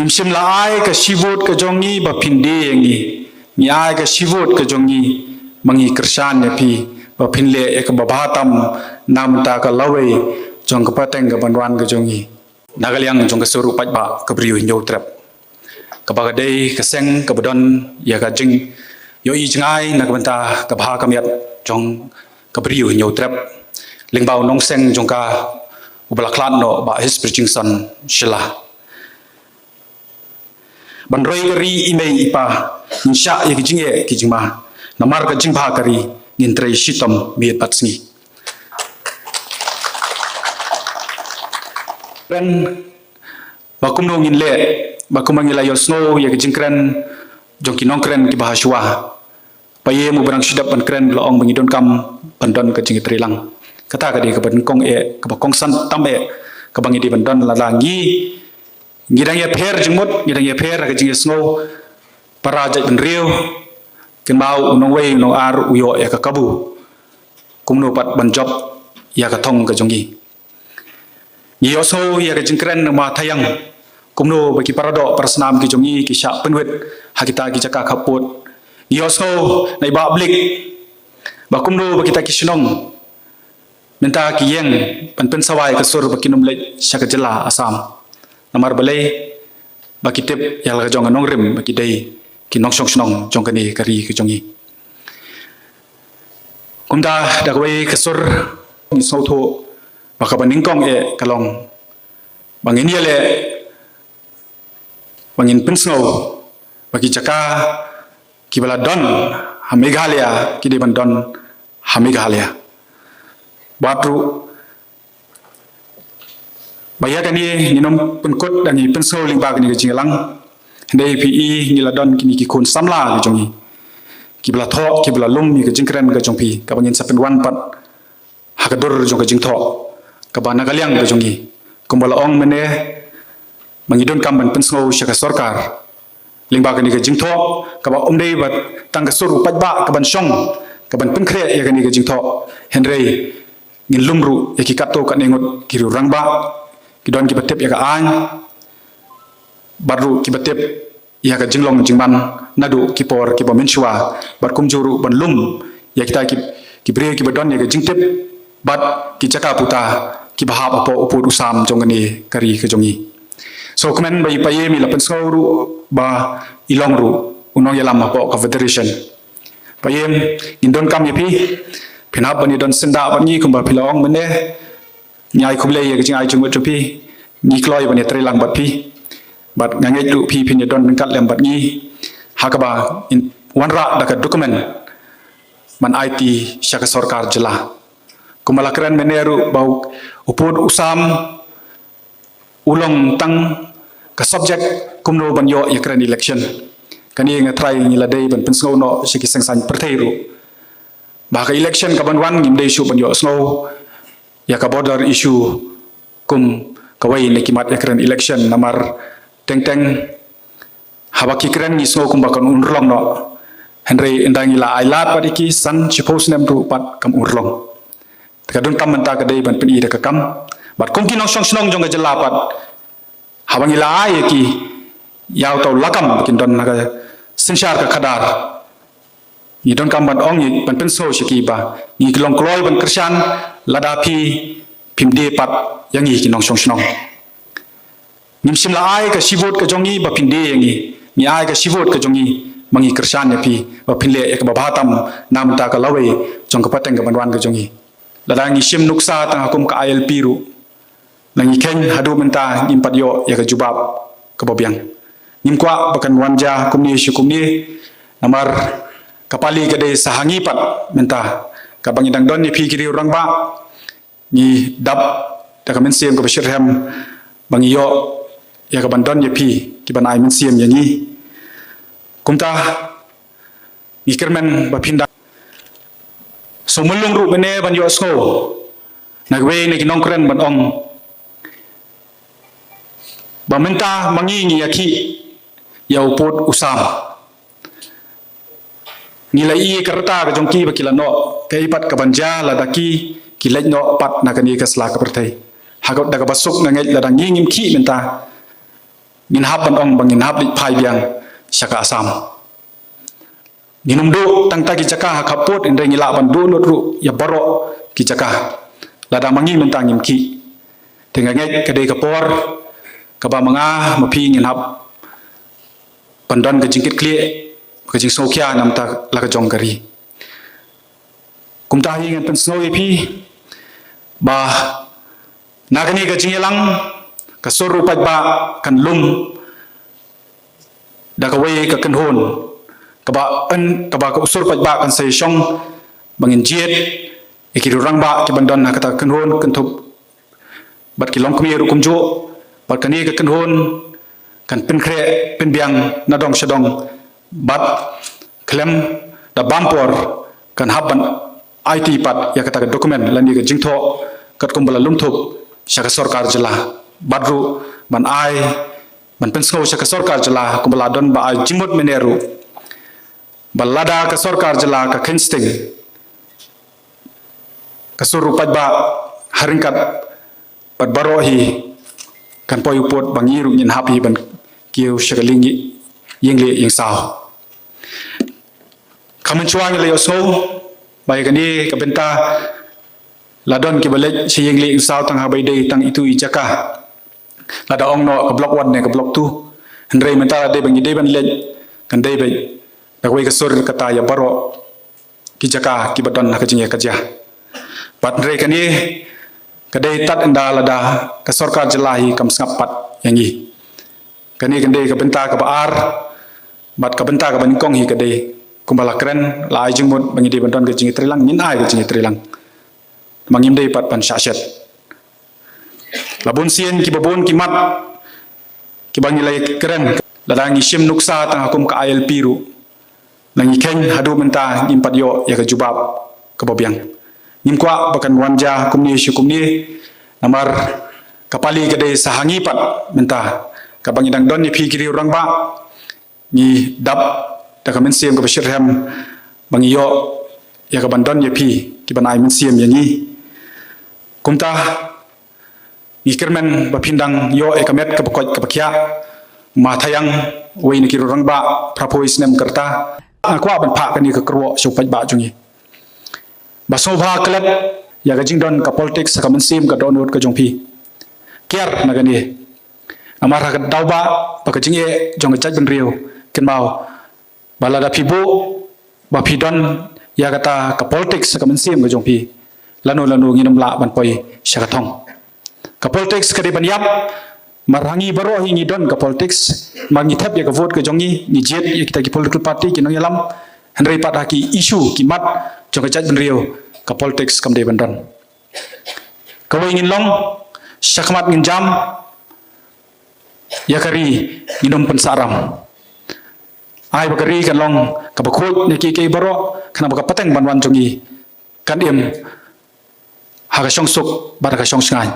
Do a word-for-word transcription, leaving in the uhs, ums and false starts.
Ngim shym la ai ka shi vote ka jong ngi ba phin die ïa ngi. Ngi ai ka shi vote ka jong ngi ba ngi kyrshan ïa phi ba phin leh ïa kaba bha tam na bynta ka lawei jong ka pateng kaban wan ka jong ngi. Na ka liang jong ka sur u paidbah ka Bri u Hynñiewtrep, kaba ka dei ka seng kaba don ïa ka jingïohi jngai na ka bynta ka bha ka miat jong ka Bri u Hynñiewtrep, lyngba u nongseng jong ka uba la khlad noh, Bah Hispirjingson Shylla. Ban roi ka ri i mei i pa, ngin shah ïa ki jingeh ki jingma, namar ka jingbha ka ri ngin trei shitom miet bad sngi. Kren ba kumno ngin leh, ba kumba ngi la ïohsngew ïa ka jingkren jong ki nongkren kiba ha shuwa. Payem u Bah Shu Dep ban kren la ong ba ngi donkam ban don ka jingïatreilang. Kata ka dei kaba nyngkong eh, kaba kongsan tam eh, kaba ngi dei ban don lada ngi, ngi dang ïapher jingmut, ngi dang ïapher ha ka jingïasngew, para jaitbynriew, kynmaw u nongwei u nongar u ïoh ïa ka kabu. Kumno pat ban jop ïa ka thong ka jong ngi. Ngi ïohsngew ïa ka jingkren na ma Thaiang, kumno ba ki paradoh parasnam ki jong ngi ki shah pynwit ha kita ki jaka khappud. Ngi ïohsngew na i Bah Blik ba kumno ba kita ki shnong mynta ki ïeng ban pynsawa ïa ka sur ba kin ym leit sha ka jylla Assam. Namar balei? Ba ki tip ïa la ka jong ka nongrim ba ki dei ki nongshong shnong jong kane ka ri ka jong ngi. Kumta da kawei ka sur ngi sngewthuh ba kaba nyngkong eh ka long ba ngin ïaleh, ba ngin pynsngew ba ki jaka kiba la don ha Meghalaya ki dei ban don ha Meghalaya. Bad ruh ba ïa kane ngin ym pynkut da ngi pynsngew lyngba kane ka jingïalang. Hynrei phi i ngi la don kine ki khun samla ki jong ngi kiba la thoh, kiba la lum ïa ka jingkren ka jong phi, kaba ngin sa pynwan pat ha ka dur jong ka jingthoh kaba na ka liang ka jong ngi. Kumba la ong mynne, ba ngi donkam ban pynsngew sha ka sorkar lyngba kane ka jingthoh kaba ym dei ba tang ka sur u paidbah kaban shong, kaban pynkhreh ïa kane ka jingthoh. Hynrei ngin lum ruh ïa ki katto katne ngut ki riew rangbah, ki don kiba tip ïa ka aiñ, bad ruh kiba tip ïa ka jinglong jingman naduh ki por kiba mynshuwa, bad kumjuh ruh ban lum ïa kita ki, ki briew kiba don ïa ka jingtip bad ki jaka puta kiba hap hapoh u pud u sam jong kane ka ri ka jong ngi. So kmen ba i Payem i la pynsngew ruh ba i long ruh u nongïalam hapoh ka federation. Payem, ngin donkam ïa phi, phin hap ban ïa don syndah bad ngi kumba phi la ong mynne. Ngi ai khublei ïa ka jingai jingmut jong phi, ngi kloi ban ïatreilang bad phi. Bad nga ngeit ruh phi phin ïa don ryngkat lem bad ngi ha kaba ngin wanrah da ka document ban aiti sha ka sorkar jylla. Kumba la kren mynne ruh ba u pud u sam u long tang ka subject kumno ban ïoh ïa kren election. Kane nga trai ngi la dei ban pynsngew noh sha ki seng saiñ pyrthei ruh ba ka election kaban wan ngim dei shuh ban ïohsngew ïa ka border issue kum kawei na ki mat ïa kren election, namar teng teng haba ki kren ngi sngew kumba kan urlong noh. Hynrei ynda ngi la ailad bad ïa ki san shiphew snem ruh pat kam urlong. Te ka donkam mynta ka dei ban pyni da ka kam. Bad kum ki nongshong shnong jong ka jylla pat, haba ngi la ai ïa ki ïa uta u lakam ba kin don ha ka synshar ka khadar, ngi donkam ban ong ïa, ban pynsngew sha ki ba ngi long kloi ban kyrshan lada phi phim die pat ïa ngi ki nongshong shnong. Ngim shym la ai ka shi vote ka jong ngi ba phin die ïa ngi. Ngi ai ka shi vote ka jong ngi ba ngi kyrshan ïa phi ba phin leh ïa kaba bha tam na bynta ka lawei jong ka pateng kaban wan ka jong ngi. Lada ngi shim nuksa tang ha kum ka I L P ruh, la ngi kheiñ haduh mynta ngim pat ïoh ïa ka jubab kaba biang. Ngim kwah ba kan wan jia kumne shi kumne, namar ka pali ka dei sa ha ngi pat mynta, kaba ngi dang don ïa phi ki riew rangbah. Ngi dap da ka mynsiem kaba shitrhem ba ngi ïoh ïa kaban don ïa phi kiban ai mynsiem ïa ngi. Kumta ngi kyrmen ba phin da sngewmyllung ruh mynne ban ïohsngew na kawei na ki nongkren ban ong ba mynta ma ngi ngi ïakhih ïa u pud u sam. Ngi la ïohi ka rta ka jong ki ba ki la noh, kaei pat kaban jia lada ki ki leit noh pat na kane ka sla ka pyrthei. Ha ka, da kaba suk nga ngeit lada ngi ngim khih mynta, ngin hap ban ong ba ngin hap leit phai biang sha ka Assam. Ngin ym duh tang ta ki jaka ha khappud, hynrei ngi lah ban duh lut ruh ïa baroh ki jaka lada ma ngi mynta ngim khih. Te nga ngeit ka dei ka por kaba ma nga ma phi ngin hap ban don ka jingkitkhlieh, ka jingsngewkhia na bynta la ka jong ka ri. Kumta hi ngan pynsngew ïa phi ba na kane ka jingïalang, ka sur u paidbah kan lum da kawei ka kynhun kaba yn, kaba ka sur paidbah kan sa ïashong ba ngin jied ïa ki rangbah kiban don ha kata ka kynhun, kynthup bad ki longkmie ruh kumjuh. Bad kane ka kynhun kan pynkhreh pynbiang na dong sha dong, bad khlem da bam por kan hap ban aiti pat ïa kata ka document lane ka jingthoh katkum ba la lum thup sha ka sorkar jylla, bad ruh ban ai, ban pynsngew sha ka sorkar jylla kumba la don ba ai jingmut mynne ruh ba lada ka sorkar jylla ka kheiñ sting, ka sur u paidbah ha ryngkat bad baroh hi kan poi u pud ba ngi ruh ngin hap hi ban kiew sha ka liang ïing leh ïing saw. Ka mynshuwa ngi la ïohsngew ba ïa kane ka bynta la don kiba leit sha ïing leh ïing saw tang haba ïadei tang itu i jaka, lada ong noh ka block one ne ka block two. Hynrei mynta la dei ba ngi dei ban leit, kan dei ba da kawei ka sur kata ïa baroh ki jaka kiba don ha ka jingïakajia. Bad hynrei kane ka dei tad ynda lada ka sorkar jylla hi kam sngap pat ïa ngi. Kane kan dei ka bynta kaba ar, bad ka bynta kaba nyngkong hi ka dei kumba la kren, la ai jingmut ba ngi dei ban don ka jingïatreilang, ngin ai ka jingïatreilang. Ma ngim dei pat ban shah shet. La bun sien kiba bun ki mat kiba ngi la kren, lada ngi shim nuksa tang ha kum ka I L P ruh, la ngi kheiñ haduh mynta ngim pat ïoh ïa ka jubab kaba biang. Ngim kwah ba kan wan jia kumne shi kumne, namar ka pali ka dei sa ha ngi pat mynta, kaba ngi dang don ïa phi ki riew rangbah. Ngi dap da ka mynsiem kaba shitrhem ba ngi ïoh ïa kaban don ïa phi kiban ai mynsiem ïa ngi. Kumta ngi kyrmen ba phin dang ïoh ïa ka met kaba koit kaba khiah. Ma Thaiang, uwei na ki rangbah, phra phew snem ka rta, nga kwah ban phah kane ka kyrwoh sha u paidbah jong ngi ba sngewbha klet ïa ka jingdon ka politics ha ka mynsiem ka dohnud ka jong phi. Kiar na kane. Namar ha ka daw ba, ba ka jingeh jong ka jaitbynriew, kynmaw ba lada phi buh ba phi don ïa kata ka politics ha ka mynsiem ka jong phi, lano lano ngin ym lah ban poi sha ka thong. Ka politics ka dei ban ïap, mar ha ngi baroh hi ngi don ka politics, mar ngi thep ïa ka vote ka jong ngi, ngi jied ïa kita ki political party, ki nongïalam, hynrei pat ha ki issue ki mat jong ka jaitbynriew, ka politics kam dei ban don. Kawei ngin long, shakhmat ngin jam, ïa ka ri ngin ym pynsahram. Ai ba ka ri kan long kaba khuid na kiei kiei baroh, khnang ba ka pateng ban wan jong ngi kan im ha ka shongsuk bad ha ka shongshngaiñ.